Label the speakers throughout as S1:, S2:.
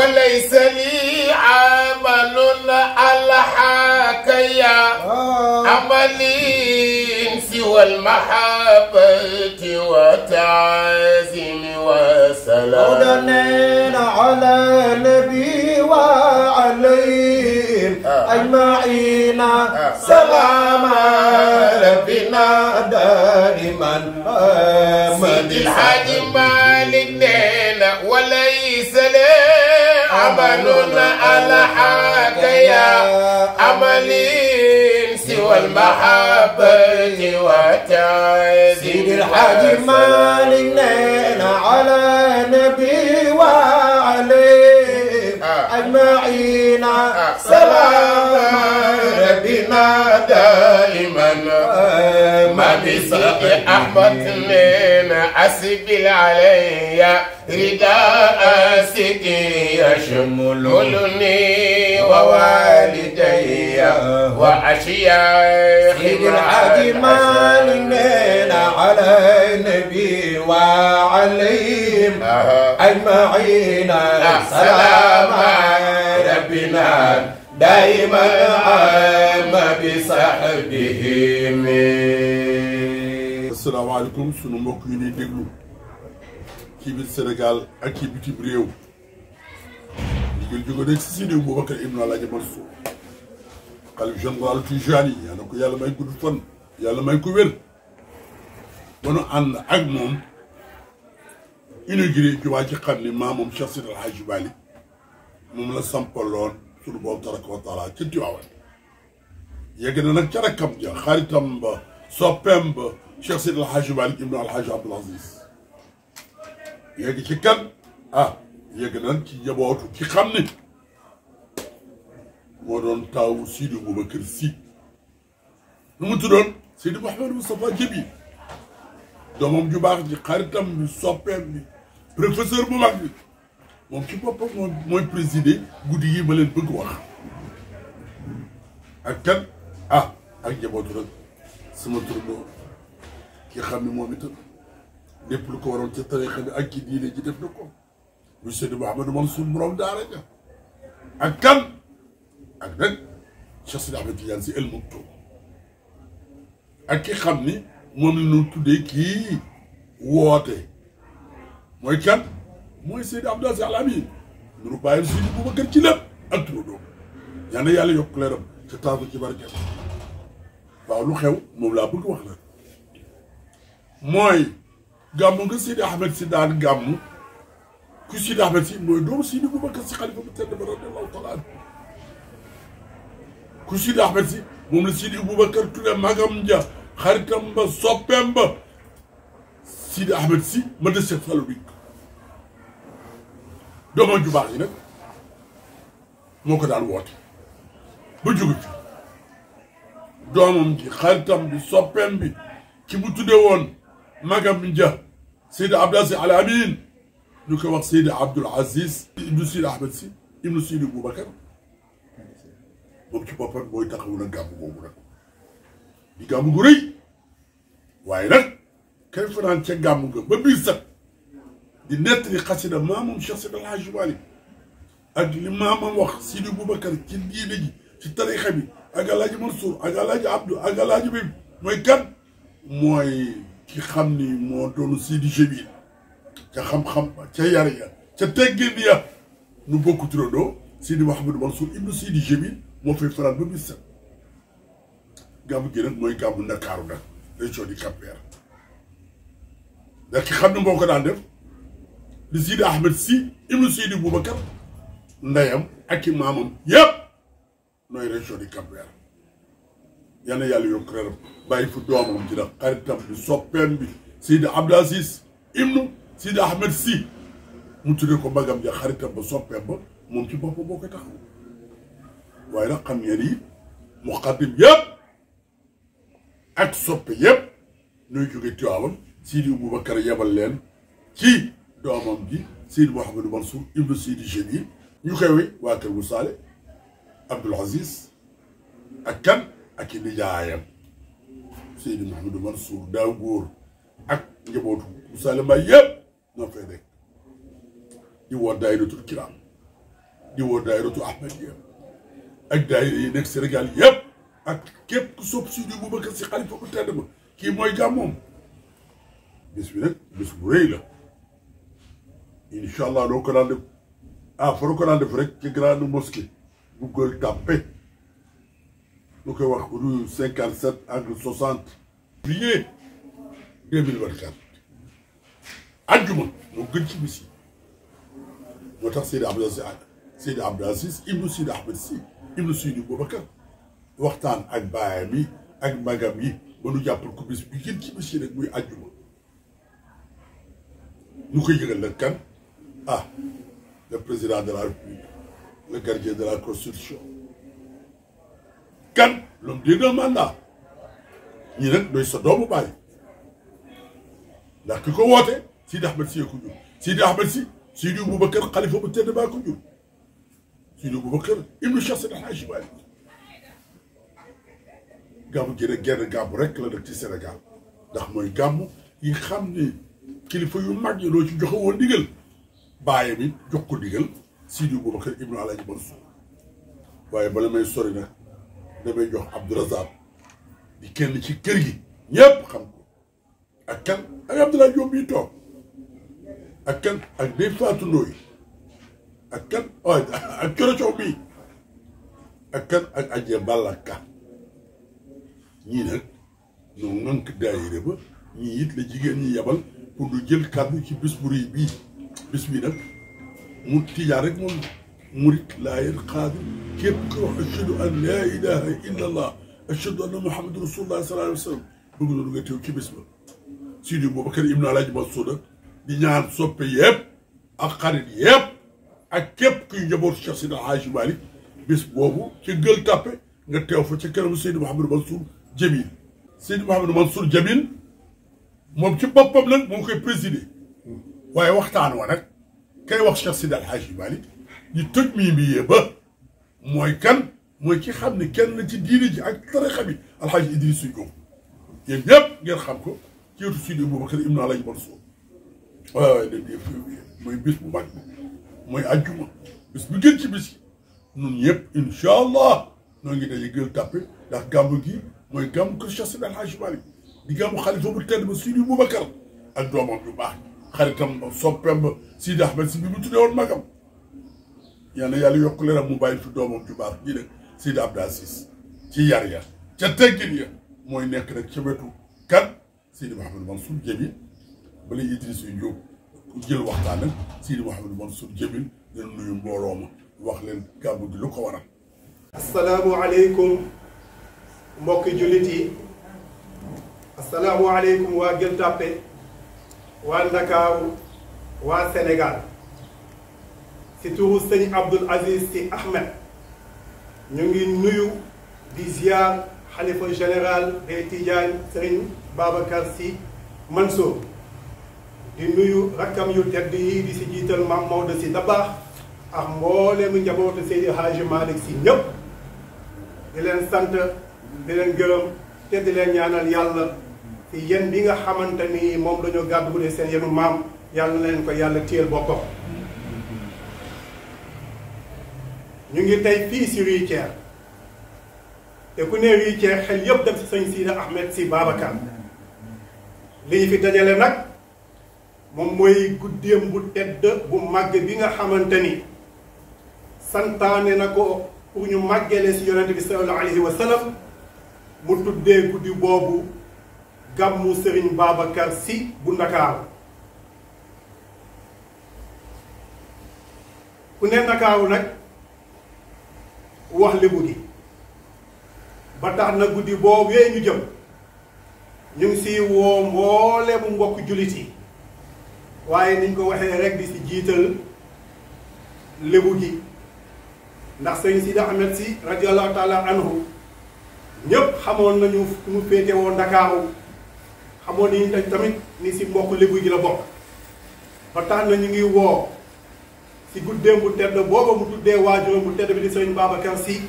S1: وليس لي عمل ألحاك يا عملي سوى المحبة وتعزيم وسلام
S2: على النبي وعليهم أجمعين سلام ربنا دائما
S1: سيدي الحاج مالك وليس لي عمل ألحاق يا عملي سوى المحبة وتعزيم.
S2: سيدي الحاج مالك على النبي وعليهم أجمعين سلام ربنا دائما
S1: ما بسيدي أحمد من أسبل علي رداء سيدي يشملني ووالدي وأشياخي.
S2: سيدي الحاج مالك على النبي وعليهم أجمعين سلام ربنا دائما عام بصحبهم.
S3: السلام عليكم sunu mbokk yi ñuy déglu ci biir Sénégal ak ci bitim réew ndigal jóge rek si Seydi Boubacar Ibn Alhaji Mansour xalif général Tijani yaa na ko yàlla may gudd fan yàlla may ko wér ba nu ànd ak moom inauguré jumaa ci xam ni maamam Cheikh Seydi El Hadji Malick moom la sampaloon sunu borom tabaraka wa taala ca Tiwaawan yegg na nag ca rakkam ja xaritam ba soppeem ba Cheikh Seydi El Hadji Malick Ibn Alhaji Abdoul Aziz yegg ci kan yegg na nag ci njabootu ki xam ni moo doon taawu Seydi Boubacar Sy nu mu tuddoon Seydi Mouhamed Moustapha Djibi doomam ju baax ji xaritam bi soppeem bi professeur bu mag bi moom ci boppam mooy présider guddi yi ma leen bëgg wax ak kan ak njabootu rek sama turandoo ki xam ne moom itam lépp lu ko waroon ca tarixa bi ak ci diine ji def na ko lu Seydi Mouhamadou Mansour borom daara ja ak kan ak nag Cheikh Sidi Ahmed Tidiane Sy El Maktoum ak ki xam ni moom la ñu tuddee kii woote mooy kan mooy Seydi Abdou Aziz Al Amine nuru bàyyil Seydi Boubacar ci lépp ak turandoo yal na yàlla yokk leeram ca taasu ci barke waaw lu xew moom laa bëgg wax nag mooy gàmmu nga Seydi Ahmed Sy daan gàmmu ku Seydi Ahmed Sy mooy doomu Seydi Boubacar Sy xalifa bu tedd ba radiyallahu taala anhu ku Seydi Ahmed Sy moom la Seydi Boubacar tudde magam ja xaritam ba soppeem ba Seydi Ahmed Sy ma de Cheikh Fallou bi doomam ju baax yi nag moo ko daan woote ba jóge fi doomam ji xaritam bi soppeem bi ki bu tuddee woon magam ja Seydi Abdou Aziz Al Amine ñu koy wax Seydi Abdoul Aziz ibnu Seydi Ahmed Sy ibnu Seydi Boubacar moom ci boppam mooy taxawu na gàmmu boobu nag di gàmmu gu rëy waaye nag kay fanaan ca gàmmu ga ba biir set di nettali xasida maamam Cheikh Seydi El Hadji Malick ak li maamam wax Seydi Boubacar ci diine ji ci tarixa bi ak Alhaji Mansour ak Alhaji Abdou ak Alhaji bi mooy kan mooy ki xam ni moo doonu Seydi Jamil ca xam-xam ca yar ya ca teggin ya nu bokk turandoo Seydi Mouhamadou Mansour ibnu Seydi Jamil moo fay faral ba bis set gàmmu gi nag mooy gàmmu Ndakaaru nag région du Cap-Vert ndax ki xam ne moo ko daan def di Seydi Ahmed Sy ibnu Seydi Boubacar ndeyam ak i maamam yëpp nooy région du Cap-Vert yal na yàlla yokk reeram bàyyi fu doomam ci nag xaritam bi soppeem bi Seydi Abdou Aziz ibnu Seydi Ahmed Sy mu tuddee ko magam ja xaritam ba soppeem ba moom ci boppam boo koy taxaw waaye nag xam ngeen ni muqaddim yëpp ak soppe yëpp ñooy jóge Tiwaawan Seydi Boubacar yebal leen ci doomam ji Seydi Mouhamadou Mansour ibnu Seydi Jamil ñu koy wéy waa kër Musaale Abdoul Aziz ak kan ak i nijaayam Seydi Mouhamadou Mansour daaw góor ak njabootu Musaale Mbaye yëpp ñoo fay nekk di woo daayiratul kiraam di woo daayiratu Ahmadiyya ak daayira yi nekk Sénégal yëpp ak képp ku sopp Seydi Boubacar Sy xalifa bu tedd ba kii mooy gàmmoom bis bi nag bis bu rëy la incha allah doo ko daan def fa doo ko daan def rek ci grande mosquée bu Gueule Tapée lu koy wax rue 57 angle 60 juillet 2024 ajjuma moo gën ci bis yi moo tax Seydi Abdou Aziz ibnu Seydi Ahmed Sy ibnu Seydi Boubacar waxtaan ak baayam yi ak magam yi ba nu jàppal ko bis bi gën ci bis yi rek muy ajjuma ñu koy yëgal nag kan le président de la République le gardien de la Constitution kan l'homme des deux mandats ñii nag doy sa doomu baay ndax ki ko woote Seydi Ahmed Sy ko jur Seydi Ahmed Sy Seydi Boubacar xalifa bu tedd baa ko jur Seydi Boubacar ibnu Cheikh Seydi El Hadji Malick gàmmu gi nag genn gàmmu rek la nag ci Sénégal ndax mooy gàmmu yi xam ne kilifa yu mag yi loo ci joxe woon ndigal bàyyi bi jox ko ndigal Seydi Boubacar ibnu Alaaji Mansour waaye bala may sori nag damay jox Abdou Razak di kenn ci kër gi ñëpp xam ko ak kan ak Abdoulaye Diop bii toog ak kan ak Ndeye Fatou Ndoye ak kan ak Coro Coow bii ak kan ak Adja Balaka ñii nag ñoo ŋànk daayira ba ñii it la jigéen ñi yebal pour du jël kàddu ci bis bu rëy bii bis bi nag mu tijaan rek moom murit laayeen xaadir képp ko wax ashhadu an laa ilaha illa allah ashhadu anna muhammadu rasulullah sallallahu alayhi wa sallam bëgg na du nga teew ci bis ba Seydi Boubacar ibnu Alaaji Mansour di ñaan soppe yëpp ak xarit yëpp ak képp kuy njabootu Cheikh Seydi El Hadji Malick bis boobu ci Gueule Tapée nga teew fa ca këram Seydi Mouhamadou Mansour Djamil Seydi Mouhamadou Mansour Djamil moom ci boppam nag moo koy présider waaye waxtaan wa nag kay wax Cheikh Seydi El Hadji Malick ñu tëj mii ba mooy kan mooy ki xam ne kenn la ci diine ji ak tarixa bi Alxaaji Idrissa Diop yéen ñëpp ngeen xam ko ci wetu Seydi Boubacar ibnu Alaaji Mansour waaye dañuy mooy bis bu mag mooy ajjuma bis bu gën ci bis yi ñun ñëpp incha allah noo ngi daje Gueule Tapée ndax gàmmu gi mooy gàmmu kër Cheikh Seydi El Hadji Malick di gàmmu xalifa bu tedd ba Seydi Boubacar ak doomam yu baax xaritam soppeem ba Seydi Ahmed Sy bi mu tuddee woon magam yal na yàlla yokk leeram mu bàyyi fi doomam ju baax ji nag Seydi Abdou Aziz ci yar ya ca teggin ya mooy nekk nag ca wetu kan Seydi Mouhamadou Mansour Djamil bala Idrissa Diop ku jël waxtaan nag Seydi Mouhamadou Mansour Djamil dina nuyu mbooloo ma wax leen gàmmu gi lu ko waral.
S4: asalaamualeykum mbokki jullit yi asalaamualeykum waa Gueule Tapée waa Ndakaaru waa Sénégal si turu sëñ Abdoul Aziz Sy Ahmed ñu ngi nuyu di ziar xalifa général des Tidianes sëriñ Babacar Sy Mansour di nuyu rakkam yu tedd yi di si jiital Maam Maodo Sy Dabakh ak mboolemu njabootu Seydi Hadji Malick Sy ñëpp di leen sant di leen gërëm te di leen ñaanal yàlla ci yéen bi nga xamante ni moom dañoo gàddu bu dee seen yenu maam yàlla na leen ko yàlla téyel boppam. ñu ngi tey fii si Rue Thiers te ku ne Rue Thiers xel yëpp dem si sëñ Seydi Ahmed Sy Babacar li ñu fi dajale nag moom mooy guddeem bu tedd bu màgg bi nga xamante ni santaane na ko pour ñu màggale si yonente bi sallallahu alayhi wa sallam mu tuddee guddi boobu gàmmu Serigne Babacar Sy bu Ndakaaru ku ne Ndakaaru nag wax Lebu gi ba tax na guddi boobu yee ñu jëm ñu ngi si woo mboole bu mbokk jullit yi waaye niñ ko waxee rek di si jiital Lebu gi ndax sëñ Seydi Ahmed Sy radiyallahu taala anhu ñëpp xamoon nañu mu féete woo Ndakaaru xamoon nañu tamit ni si mbokk Lebu gi la bokk ba tax na ñu ngi woo si guddeem bu tedd booba mu tuddee waajuram bu tedd bi di sëriñ Babacar Sy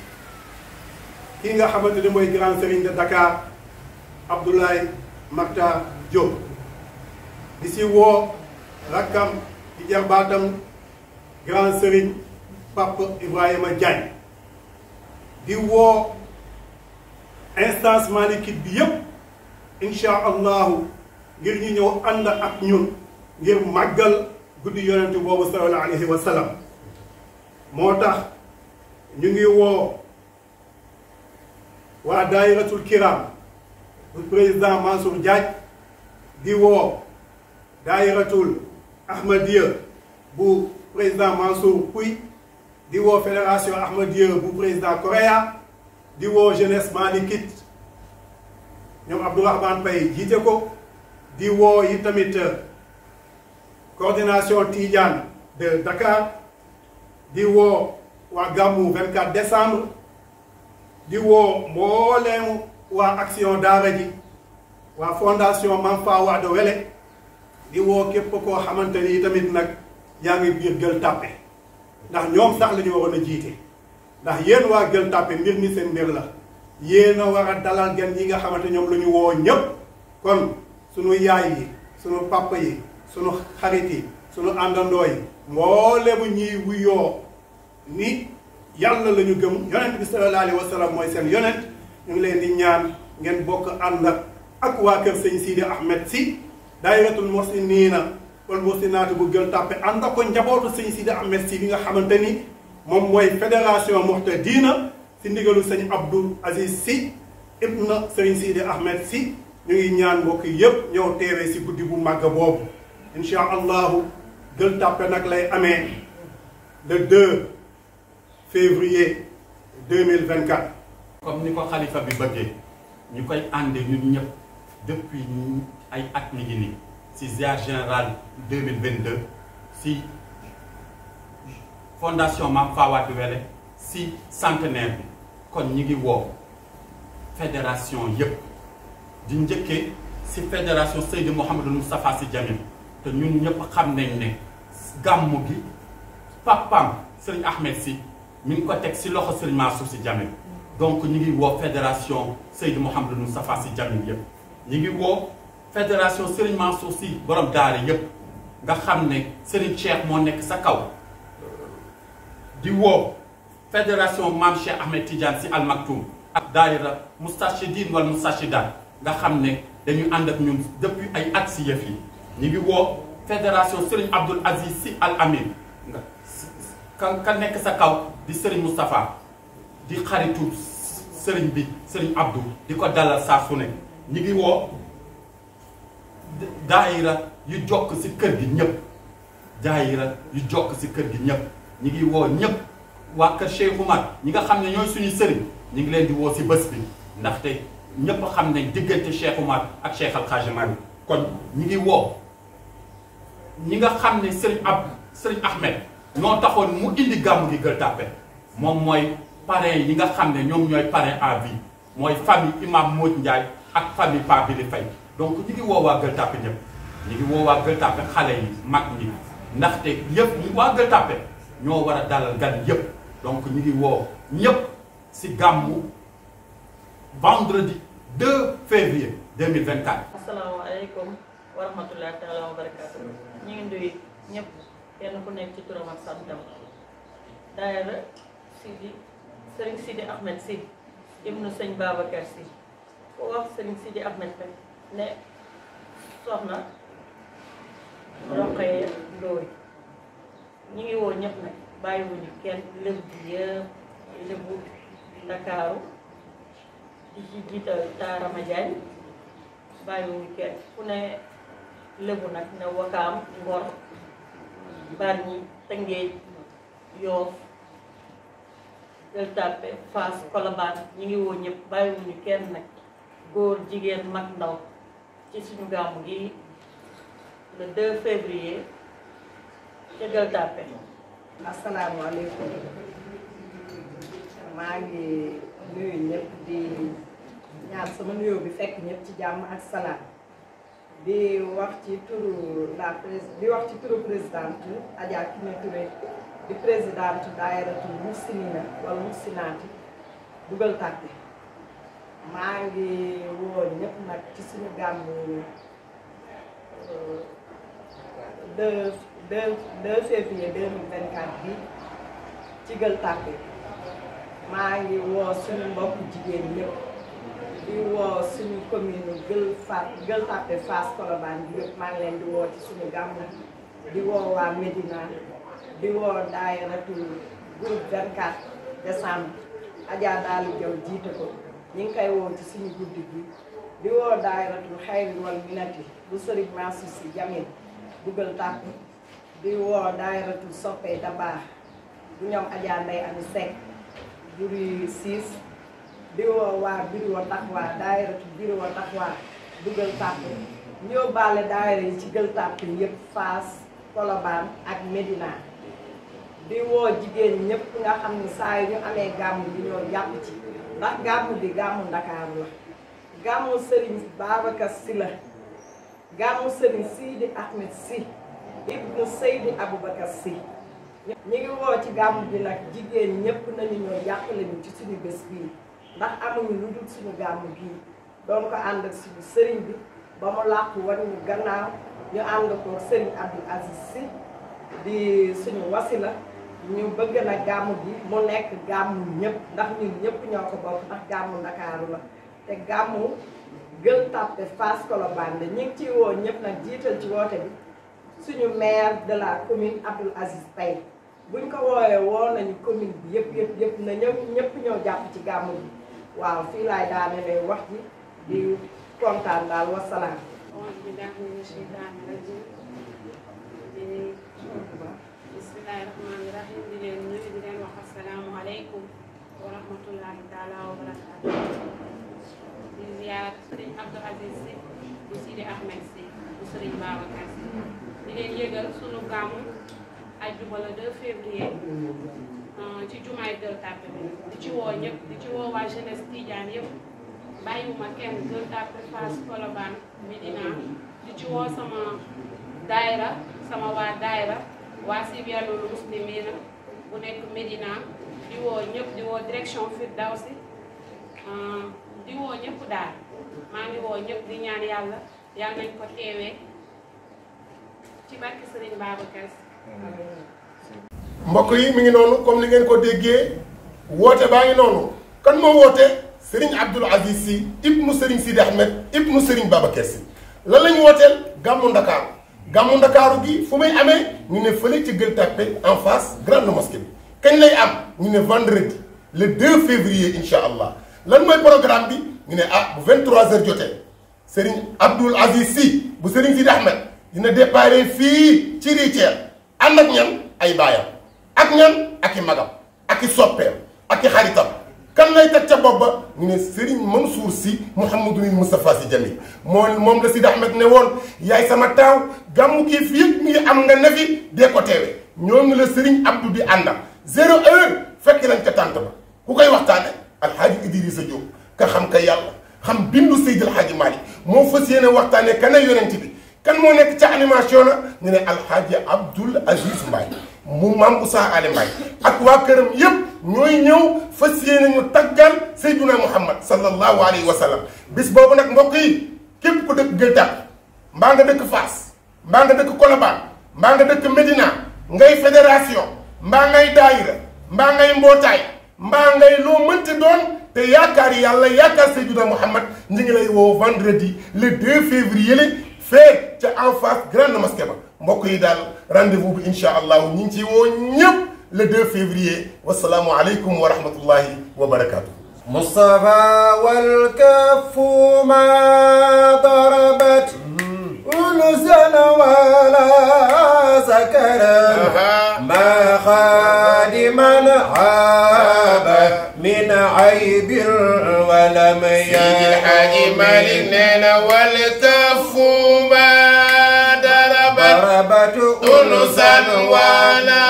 S4: kii nga xamante ni mooy grand sëriñ de Dakar Abdoulaye Makhtar Diop di si woo rakkam di jarbaatam grand sëriñ Papa Ibrahima Diagne di woo instance malikite bi yépp incha allahu ngir ñu ñëw ànd ak ñun ngir màggal guddi yonente boobu sallallahu alayhi wa sallam moo tax ñu ngi woo waa daayiratul kiram bu président Mansour Diagne di woo daayiratul ahmadiya bu président Mansour Pouy di woo fédération ahmadiya bu président Correa di woo jeunesse malikite ñoom Abdourahmane Paye jiite ko di woo yi tamit coordination Tidiane de Dakar di woo waa gàmmu 24 décembre di woo mbooleem waa action daara ji waa fondation Mame Fawade Wele di woo képp koo xamante ni tamit nag yaa ngi biir Gueule Tapée ndax ñoom sax la ñu waroon a jiite ndax yéen waa Gueule Tapée mbir mi seen mbir la yéen a war a dalal gan yi nga xamante ñoom la ñu woo ñépp kon sunu yaay yi sunu papa yi sunu xarit yi sunu àndandoo yi mbooleemu ñiy wuyoo ni yàlla la ñu gëm yonent bi sallallahu alayhi wa sallam mooy seen yonent ñu ngi leen di ñaan ngeen bokk ànd ak waa kër sëñ Sidi Ahmed si daayiratul muhsinina wal muhsinaati bu Gueule Tapée ànd ak ko njabootu sëñ Sidi Ahmed si bi nga xamante ni moom mooy fédération muhtadina si ndigalu sëñ Abdou Aziz si ibna sëñ Sidi Ahmed si ñu ngi ñaan mbokk yépp ñëw teewee si guddi bu màgg boobu incha allahu Gueule Tapée nag lay amee le 2 février 2024.
S5: comme ni ko xalifa bi bëggee ñu koy àndee ñun ñëpp depuis ay at mi ngi nii si ziar général 2022 si fondation Mame Fawade Wele si centenaire bi kon ñi ngi woo fédération yëpp di njëkkee si fédération Seydi Mouhamadou Moustapha Sy Djamil te ñun ñëpp xam nañ ne gàmmu gi papam Serigne Ahmed Sy mi ngi ko teg si loxo Serigne Mansour Sy Djamil donc ñu ngi woo fédération Seydi Mouhamadou Moustapha Sy Djamil yëpp ñu ngi woo fédération Serigne Mansour Sy borom daara yëpp nga xam ne Serigne Cheikh moo nekk sa kaw di woo fédération Mame Cheikh Ahmed Tidiane Sy Al Maktoum ak daayira Moustachidine wala Moustachidane nga xam ne dañu ànd ak ñun depuis ay at si yëf yi ñu ngi woo fédération Serigne Abdoul Aziz Sy Al Amin nga ka nekk sa kaw di Serigne Moustapha di xaritu Serigne bi Serigne Abdou di ko dalal saa su ne ñu ngi woo daayira yu jokk si kër gi ñëpp daayira yu jokk si kër gi ñëpp ñu ngi woo ñëpp waa kër Cheikh Oumar ñi nga xam ne ñooy suñu sëriñ ñu ngi leen di woo si bés bi ndaxte ñëpp xam nañ diggante Cheikh Oumar ak Cheikh Al Hadji Malick kon ñu ngi woo ñi nga xam ne Serigne Ahmed ñoo taxoon mu indi gàmmu gi Gueule Tapée moom mooy parrain yi nga xam ne ñoom ñooy parrain à vie mooy famille Imam Modou Ndiaye ak famille Pa Bili Faye donc ñu ngi woo waa Gueule Tapée ñëpp ñu ngi woo waa Gueule Tapée xale yi mag ñi ndaxte yëpp waa Gueule Tapée ñoo war a dalal gan yëpp donc ñu ngi woo ñëpp si gàmmu vendredi 2 février 2024.
S6: asalaamaaleykum wa rahmatullahi taala wa barakaatu. ñu ngi nuyu ñëpp kenn ku nekk ci turam ak santam. daayira Serigne Sidi Ahmed Sy ibnu sëñ Babacar Sy ku wax Serigne Sidi Ahmed rek ne soxna Roqaya Ndoye ñu ngi woo ñëpp nag bàyyiwuñu kenn lébu bi yëpp lébu Ndakaaru di ci jiital Taarama Diagne bàyyiwuñu kenn ku ne lébu nag ne Wakaam Ngor Bargny Tëngéej Yoff Gueule Tapée Fass Colobane ñu ngi woo ñëpp bàyyiwuñu kenn nag góor jigéen mag ndaw ci suñu gàmmu gi le 2 février ca Gueule Tapée.
S7: asalaamaaleykum maa ngi nuyu ñëpp di ñaan sama nuyoo bi fekk ñëpp ci jàmm ak salaam di wax ci turu présidente Adja Kiné Touré di présidente daayiratul muhsinina wala muhsinaati bu Gueule Tapée maa ngi woo ñëpp nag ci suñu gàmmu 2 février 2024 bi ci Gueule Tapée maa ngi woo suñu mbokku jigéen ñëpp di woo suñu commune Gueule Tapée Fass Colobane bi yëpp maa ngi leen di woo ci suñu gàmmu di woo waa Médina di woo daayiratu groupe 24 décembre Adja Daali Jaw jiite ko ñu ngi koy woo ci suñu guddi gi di woo daayiratu Xayri wal Minati bu Sëriñ Mansour Sy Jamil bu Gueule Tapée di woo daayiratu Soppe Dabaax bu ñoom Adja Ndey Ami Seck buri 6 di woo waa biri wa taxwa daayiratu biri wa taxwa bu Gueule Tapée ñoo baale daayira yi ci Gueule Tapée yëpp Fass Colobane ak Médina di woo jigéen ñëpp nga xam ne saa yu ñu amee gàmmu bi ñoo jàpp ci ndax gàmmu bi gàmmu Ndakaaru la gàmmu Serigne Babacar Sy la gàmmu Serigne Sidi Ahmed Sy ibnu Seydi Aboubacar Sy ñu ngi woo ci gàmmu bi nag jigéen ñëpp nañu ñoo jàppale ñu ci suñu bés bii ndax amuñu lu dul suñu gàmmu bii doon ko ànd ak suñu sëriñ bi ba mu làqu wan ñu gannaaw ñu ànd ko Serigne Abdoul Aziz Sy di suñu wasila ñu bëgg na gàmmu bi mu nekk gàmmu ñëpp ndax ñun ñëpp ñoo ko bokk ndax gàmmu Ndakaaru la te gàmmu Gueule Tapée Fass Colobane la ñu ngi ciy woo ñëpp nag jiital ci woote bi suñu maire de la commune Abdoul Aziz Paye buñ ko woowee woo nañu commune bi yëpp na ñëpp ñoo jàpp ci gàmmu bi waaw fii laay daane lay wax ji di kontaan daal wasalaam.
S8: bismillahi rahmaani rahim di leen nuyu di leen wax asalaamualeykum wa rahmatullahi taala wa barakaatu di ziar Sëriñ Abdou Aziz Sy bu Sidi Ahmed Sy bu Sëriñ Babacar Sy di leen yëgal sunu gàmmu ajjuma le 2 février ci jumaay Gueule Tapée bi di ci woo ñëpp di ci woo waa jeunesse Tidiane yëpp bàyyiwuma kenn Gueule Tapée Fass Colobane Médina di ci woo sama daayira sama waa daayira waa Sibyanul Muslimina bu nekk Médina di woo ñëpp di woo direction Firdawsi di woo ñëpp daal maa ngi woo ñëpp di ñaan yàlla nañ ko teewee ci barke Serigne Babacar Sy.
S1: mbokk yi mi ngi noonu comme ni ngeen ko déggee woote baa ngi noonu kan moo woote Serigne Abdoul Aziz Sy ibnu Serigne Sidi Ahmed ibnu Serigne Babacar Sy lan la ñu wooteel gàmmu Ndakaaru gàmmu Ndakaaru gi fu muy amee ñu ne fële ci Gueule Tapée en face grande mosquée bi kañ lay am ñu ne vendredi le 2 février incha allah lan mooy programme bi ñu ne bu 23h jotee Serigne Abdoul Aziz Sy bu Serigne Sidi Ahmed dina déparé fii ci Riitière ànd ak ñan ay baayam ak ñan ak i magam ak i soppeem ak i xaritam kan lay teg ca bopp ba ñu ne Serigne Mansour Sy Mouhamadou Moustapha Sy Jamil moom la Sidi Ahmed ne woon yaay sama taaw gàmmu kii fi yëpp mi ngi am nga ne fi dee ko teewe ñooñu la Serigne Abdou di àndal 0 heure fekk nañ ca tànt ba ku koy waxtaane alxaaji Idrissa Diop ka xam ka yàlla xam bindu Seydi Alxaaji Malick moo fas yéene waxtaane kan ay yonent bi kan moo nekk ca animation na ñu ne alxaaji Abdoul Aziz Mbaye mu maam Oussa Ali Mbaye ak waa këram yëpp ñooy ñëw fas yéene ñu taggal Seydina Muhammad sallallahu alayhi wa sallam bis boobu nag mbokk yi képp ku dëkk Gueule Tapée mbaa nga dëkk Fass mbaa nga dëkk Colobane mbaa nga dëkk Médina ngay fédération mbaa ngay daayira mbaa ngay mbootaay mbaa ngay loo mënti doon te yaakaar yàlla yaakaar Seydina Muhammad ñu ngi lay woo vendredi le 2 février fee ca en face grande mosquée ba mbokk yi daal rendez-vous bi incha allah ñu ngi ciy woo ñëpp le 2 février wasalaamu aleykum wa rahmatullahi wa barakatuh.
S2: مصطفى والكف ما ضربت أنسا ولا سكرا ما خادما عاب من عيب ولم
S1: سيدي الحاج مالك والكف ما ضربت أنسا ولا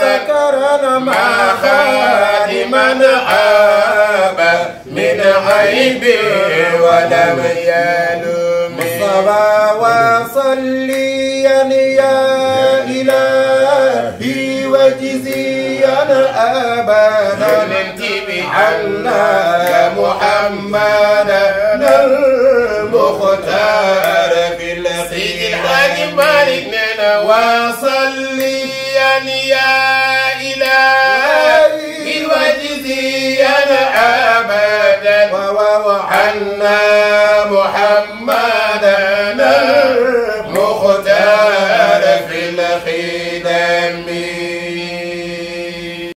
S1: ذكرا ما خادما عاب من عيب ولم يلم
S2: مصطفى وصليا يا إلهي وجزيا أبدا عنا يا محمد المختار في
S1: الحاج مالك وصليا يا إلهي
S2: عنا محمدا المختار في الخدم